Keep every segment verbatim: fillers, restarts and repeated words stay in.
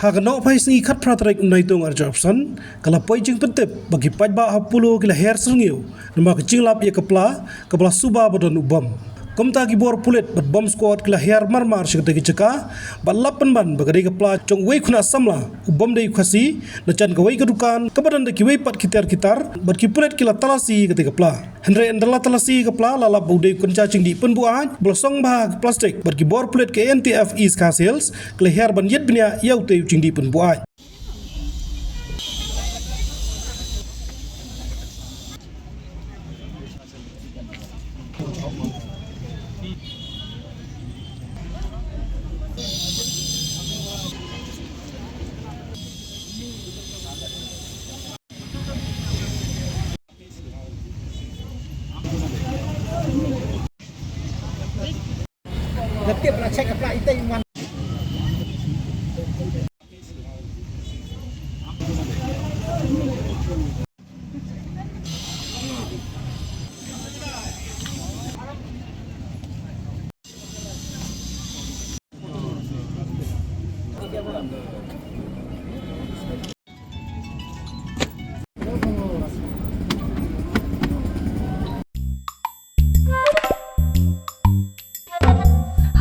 Ha ka nohphai sngi khatphra tarik u Naitung arphew san, ka la poi jingpyntip ba ki paidbah ha Polo ki la her syrngiew namar ka jinglap ïa ka pla kaba la suba ba don u bom. Kumta ki bor pulit bad bomb squad ki la her marmar sha katei ka jaka bad lap pynban ba ka dei ka pla jong uwei u khynnah samla, u bym dei u Khasi, na jan kawei ka dukan kaba don da kiwei pat ki tiar ki tar, bad ki pulit ki la talasi ïa katei ka pla. Hynrei ynda la talasi ïa ka pla, la lap ba u dei u kynja jingdih pynbuaid ba la song bha ha ka plastik, bad ki bor pulit ka N T F East Khasi Hills ki la her ban ïit bniah ïa utei u jingdih pynbuaid.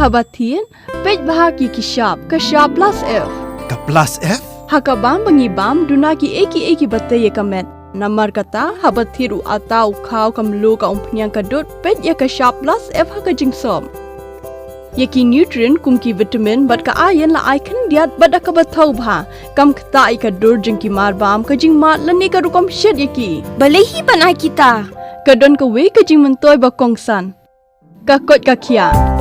Haba thied, peit bha ïa ki shap, ka shap plus F. Ka plus F? Ha ka bam ba ngi bam, duna kiei kiei kiba tei ïa ka met. Namar kata, haba thied u atta, u khaw, ka mluh, ka umphniang, ka dud, peit ïa ka shap plus F ha ka jingsop. Ïa ki nutrient kum ki vitamin bad ka iron la ai khyndiat bad da kaba thaw bha. Kam ktah ïa ka dur jong ki marbam, ka jingmad lane ka rukom shet ïa ki. Balei hi ban ai kita? Ka don kawei ka jingmyntoi ba kongsan. Ka koit ka khiah.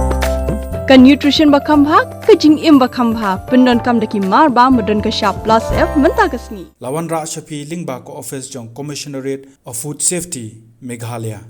Ka nutrition ba kham bha, ka jingim ba kham bha. Pyndonkam da ki marbam ba don ka shap plus F mynta ka sngi. La wanrah sha phi lyngba ka office jong Commissionerate of Food Safety, Meghalaya.